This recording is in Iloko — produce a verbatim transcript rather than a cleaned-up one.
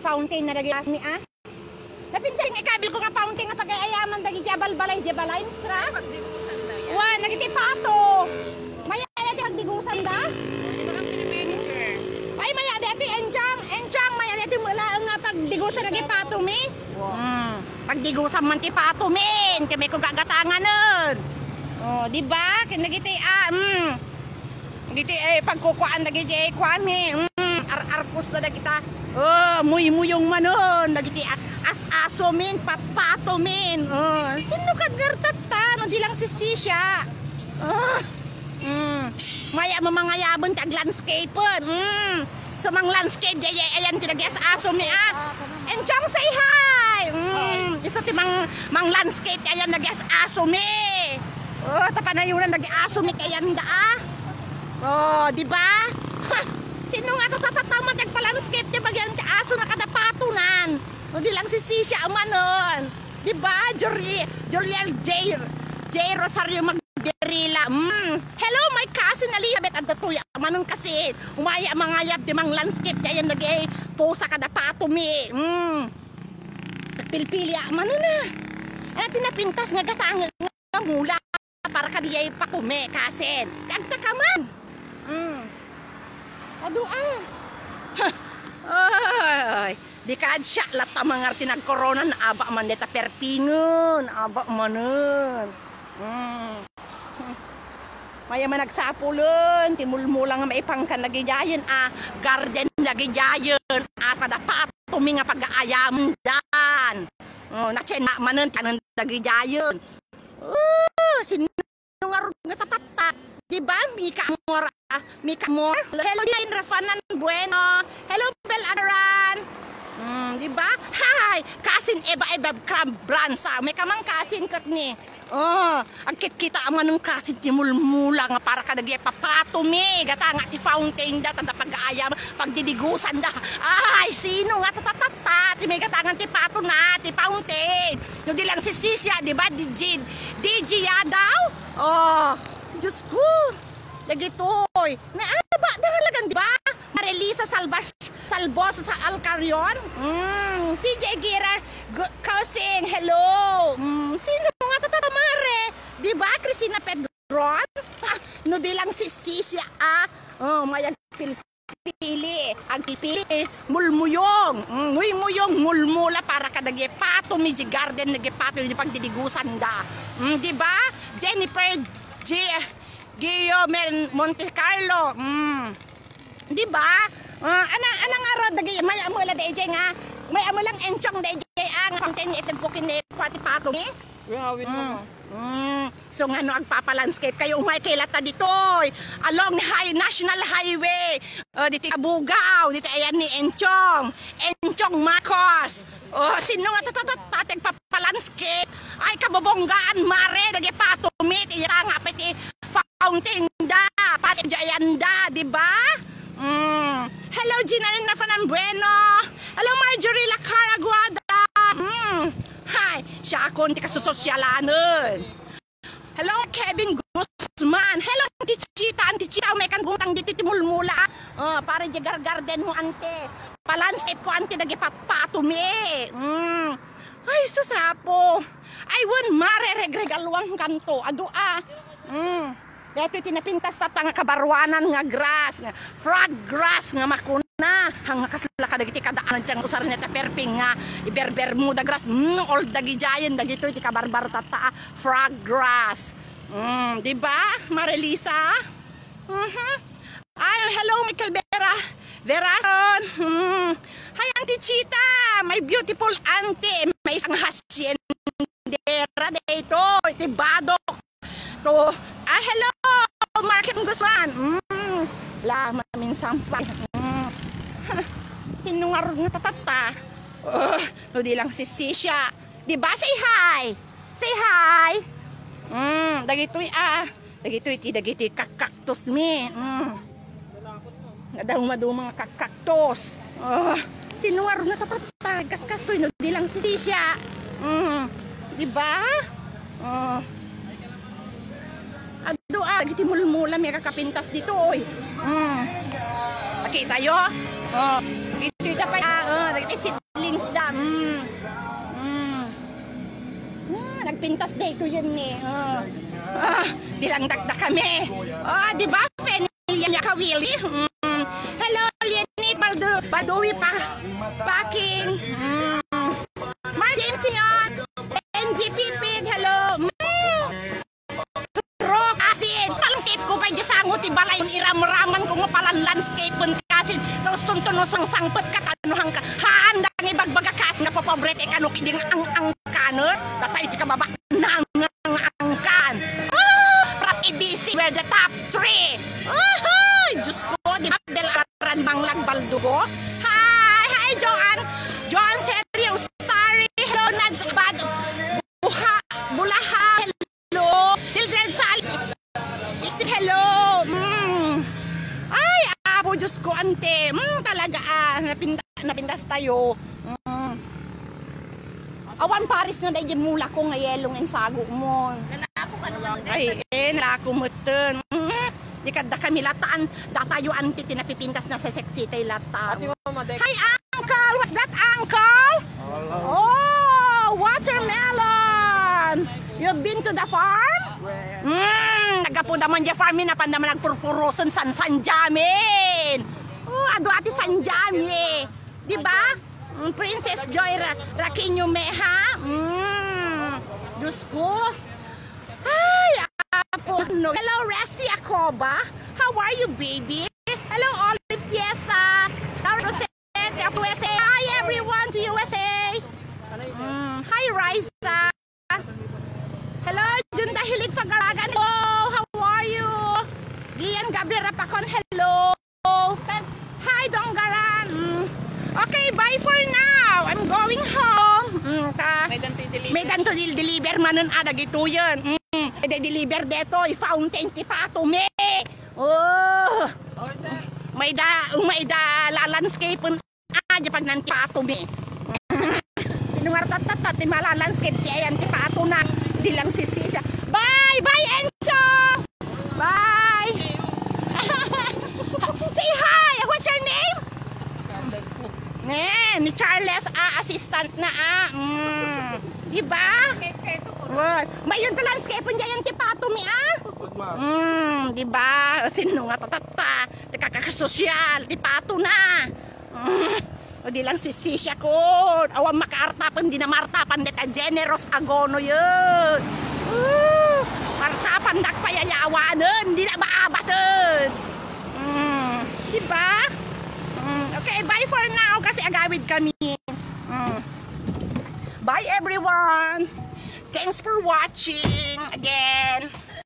fountain na dagiti aso mi, ah. Napinsay nga ikabil ko nga fountain nga pagay-ayaman dagiti abalbalay, di balay, mistra? Pagdigusan da yan. Wa, dagiti pato. Maya, aya ti pagdigusan da? Di ba kang manager? Ay, maya, di ito, Enchang. Enchang, maya, di ito, mula nga pagdigusan dagiti pato mi. Wow. Mm. Pagdigusan man ti pato mi. Kami ko gagatanganen. Oh, di ba? Ken dagiti, ah, mm. Dagiti, eh, pagkukuan dagiti, eh, kuan, eh, mm, ar-arkos na dagita. Oh, muymuyong manon. Dagiti, ah, as-aso min, patpato min. Oh, sino kad ngartatta? No, di lang sisisya. Oh, mm. Maya mo mangayaben ti aglandscapen. Mm. So, mang-landscape, jay, jay, ayan, ti nagias-aso mi, ah. Enchong, say hi! Mm, isu ti mang, mang-landscape, ayan, nagias-aso mi. Oh, ta panayonan, nagiaso mi, ayan da, ah. Oh, di ba? Ha! Sino nga tatatataw man ti agpa-landscape, ti bagyan ti aso na kada patonan? No, di lang sisisya manon. Di ba? Juri-, Juriel J, J Rosario Magdirila. Mm. Hello, my cousin Elizabeth. Adda tuya manon kasi. Umaya mangayab ti mang-landscape. Diayan nagay pusa kada pato mi. Mm. Pilpili a manon na. Ano ti napintas nga gatang nga mula para kadiay pato mi, cousin? Kagta ka man. Mm. Adu, ah. Ay, di ka siya latta mangar ti nagkorona, naaba man deta perpingon, aba manen. Mm. Maya man nagsapulen, ti mulmula nga maipangkan dagidiayen, ah, garden dagidiayen, ah, kada pato mi nga pagaayamen dan. Oh, natien manen, kanen dagidiayen. Oh, sin- Ngarud nga tatatta. Di ba? Mika Amor, ah, Mika Amor. Hello, Jane Rafanan Bueno. Hello, Bel Adoran. Mm, di ba? Hi! Kasin Eva Eva Cram Bransa. May kamang kasin kat ni. Oh, agkit-kita man ng kasin ti mulmula nga para kadagay papato mi. Gata nga ti fountain da, tanda pag-aayam, pagdidigusan da. Ay, sino nga tatatatta? Ti may gatangan ti pato na, ti fountain. No, di lang si Sisia, di ba? Di, di, di, ya daw? Oh, Diyos ko. Dagitoy. Naaba, dahalagan, di ba? Marilisa Salvas-, Salvosa sa Alcarion. Mm, C J Gira Gu-, Kausing, hello. Mm, sino nga tata, Mare? Di ba? Cristina Pedron? Ha, no di lang si Sisia, ah. Oh, mayag pil-, pili, agpipili, mulmuyong, mm, muymuyong, mulmula para kadagiti pato mi di garden, dagiti pato mi di pagdidigusan da. Mm, di ba? Jennifer G-, Guillaume Monte Carlo, mm. Di ba? Ah, anang, anang aro dagi, may amula da ijay nga, may amulang enchong da ijay ang fountain iti bukin ni pati pato, eh? Uy, awit mo, Mm. ma. Mm. So, nga no agpapa-landscape kayo, umay kay lata ditoy. Along the high, National Highway. Oh, dito Kabugao, dito ayan ni Enchong. Enchong Marcos. Oh, sino nga tatatata, agpapa-landscape? Ay, kabobonggaan, Mare, dagi patumit. Iya nga, pati fountain da, pati ayan da, di ba? Mm. Hello, Gina Rina Fanan Bueno. Hello, Marjorie Lacar Aguada. Mm. Hi, siya akon ti kasusosyalanen. Hello, Kevin Guzman. Hello, Auntie Chita. Auntie Chita, umay kan bumtang dito ti mulmula. Oh, para di gargarden mo, ante. Palansit ko, ante, dagi patpato mi. Mm. Ay, susapo. Ay, wen, Mare, regregaluang kanto. Adu, ah. Mm. Daytoy ti napintas tatta nga kabaruanan nga grass, nga frog grass nga makuna. Hanga kasla kadagiti kadaanan ti usar ni ta perping nga iberbermuda grass. Mm, all dagidiayen, dagitoy ti kabarbar tatta, ah, frog grass. Mm, di ba, Marilisa? Mhm. Ay, hello, Michael Vera. Verason. Mm. Hi, Auntie Chita. My beautiful auntie. May isang hacienda. Dera daytoy, ti Badok. To, ah, hello, Mark and Guzman. Mm, la, maminsan pa. Mm. Sino nga ron nga tatatta? Oh, no di lang si Sisha. Di ba? Say hi. Say hi. Mm, dagitoy, ah. Dagitoy ti, dagitoy kak-, cactus mi. Mm. Naduma-duma nga kak-, cactus. Ah, sino nga ron nga tatatta? Kaskastoy no di lang si Sisha. Mm. Di ba? Ah. Adu, ah, dagiti mulmula mi kakapintas ditoy. Mm. Nakita yo? Oh. Dito, dito pa, ah, oh, dagiti pintas daytoyen ni. Ah, ah, di lang dakdakami. Ah, di ba? Fenilya niya kawili. Mm. Hello, Lienit Baldo-, Baldowi pa, Paking. Mm. Mark James Sion. N G Pipid, hello. Mm. Rock, asin. Palangsip ko pa, Diyos, ango ti balay, iramraman ko nga palan landscape-en kasin. Tapos tuntuno sang sangpet ka, tanuhang ka. Haan, dang ibagbaga kas nga popobre ti kano kiding ang-angkanen. Datay ti kababa nang angkan. Ah! From A B C, we're the top three. Ahay! Diyos ko, di ba? Bel Aran Manglag Baldugo. Hi! Hi, Joan! Joan Serio Starry. Hello, Nads Abad. Buha, Bulaha. Hello. Mildred Sals. Isip, hello. Mm. Ay, apo, Diyos ko, ante. Mm, talaga, ah. Napinda-, napintas tayo. Mm. Awan pares na daydi mula ko nga yelong insago mo. Nalako ka naman, Ay, eh, nalako metten. Mm. Di kadda kami latan. Datayo anti ti napipintas na sa sexy tay latan. Ate, Mama Dek. Hi, Uncle! What's that, Uncle? Oh, watermelon! You've been to the farm? Mm, naggapu da man di farm, eh, napan da man nagpurpurusan san San Jamin. Oh, adu ati San Jamin. Di ba? Mm, Princess Joy Ra-, Raquinho me, ha? Mm. Diyos ko. Ay, apo, no. Hello, Resty Acoba. How are you, baby? Hello, Olive Fiesta. Hello, Rosette of U S A. Hi, everyone to U S A. Mm, hi, Riza. Hello, Junta Hilig Fagaragan. Hello, how are you? Gian Gabriel Rapacon, hello. Hi, Donggaran. Mm. Okay, bye for now. I'm going home. Mm, ta. May dan to i-deliver. May dan to dil-, deliver manen, ah, dagitoyen. Mm. May da deliver detoy, fountain ti Patumi. Oh. Order. May da, may da la-, landscape. Ah, di pagnan ti Patumi. Sinuwartat-tat ti mala landscape ti ayan ti Patuna. Di lang sisisya. Bye! Bye, Encho! Bye! Say hi! What's your name? Ne, ni Charles, ah, assistant na, ah. Mm. Di ba? What? Mayon to landscape niya yan ti Patumi, ah. Mm, di ba? Sino nga tatata? Ti kakakasosyal, ti Patuna. Mm. O di lang sisisya ko. Awan makaartapan, di na maartapan deta generous agono yun. Uh, artapan dak payayawanen, di na maabaten. Mm, di ba? Mm, okay, bye for now kasi agawid kami. Mm. Bye everyone. Thanks for watching again.